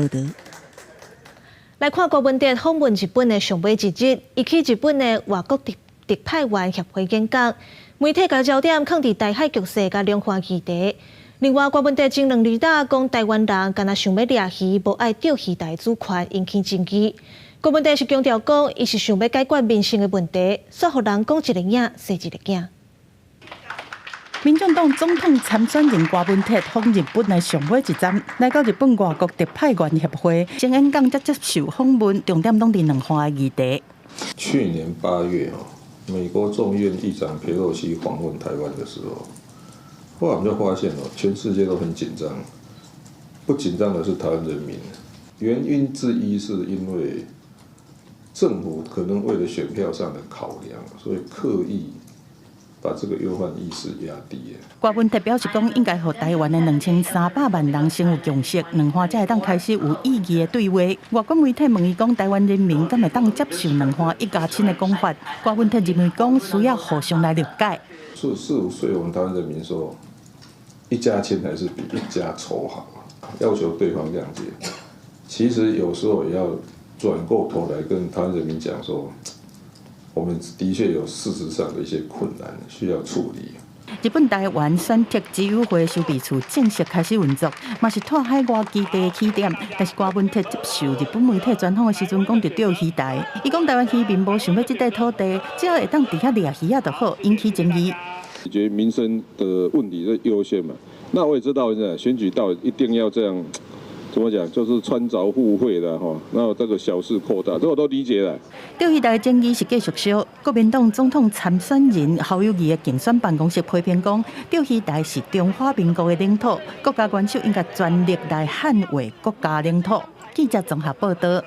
導。來看郭文哲訪問日本的上尾一日，伊去日本的外國特派員協會演講，媒體共焦點囥佇台海局勢佮兩岸議題。另外，郭文哲前兩日講台灣人敢若想欲掠魚，無愛釣魚台主權，引起爭議。郭文哲是強調講，伊是想欲解決民生的問題，煞予人講一个影，生一个囝。民眾黨總統參選人柯文哲訪日本的上尾一站，來到日本外國特派員協會，先演講才接受訪問，重點攏佇兩岸的議題。去年8月，美國眾院議長裴洛西訪問台灣的時候，後來我們就發現哦，全世界都很緊張，不緊張的是台灣人民。原因之一是因為政府可能為了選票上的考量，所以刻意把這個憂患意識壓低。柯文哲表示講，應該予台灣的2300萬人先有共識，兩岸才會當開始有意義的對話。外國媒體問伊講，台灣人民敢會當接受兩岸一家親的講法？柯文哲認為講需要互相來了解。是試說服我們台灣人民說，一家親還是比一家仇好，要求對方諒解。其實有時候也要轉過頭來跟台灣人民講說，我們的確有事實上的一些困難需要處理。日本台灣選特諮友會籌備處正式開始運作，嘛是拓海外基地的起點。但是柯文哲接受日本媒體專訪的時陣，講著釣魚台，伊講台灣漁民無想欲這塊土地，只要會當佇遐掠魚仔就好，引起爭議。解決民生的問題是優先嘛？那我也知道，現在選舉到一定要這樣。怎麼講？就是穿鑿附會的哈，那這個小事擴大，這我都理解了。釣魚台爭議是繼續燒，國民黨總統參選人侯友宜的競選辦公室批評講，釣魚台是中華民國的領土，國家元首應該全力來捍衛國家領土。記者綜合報道。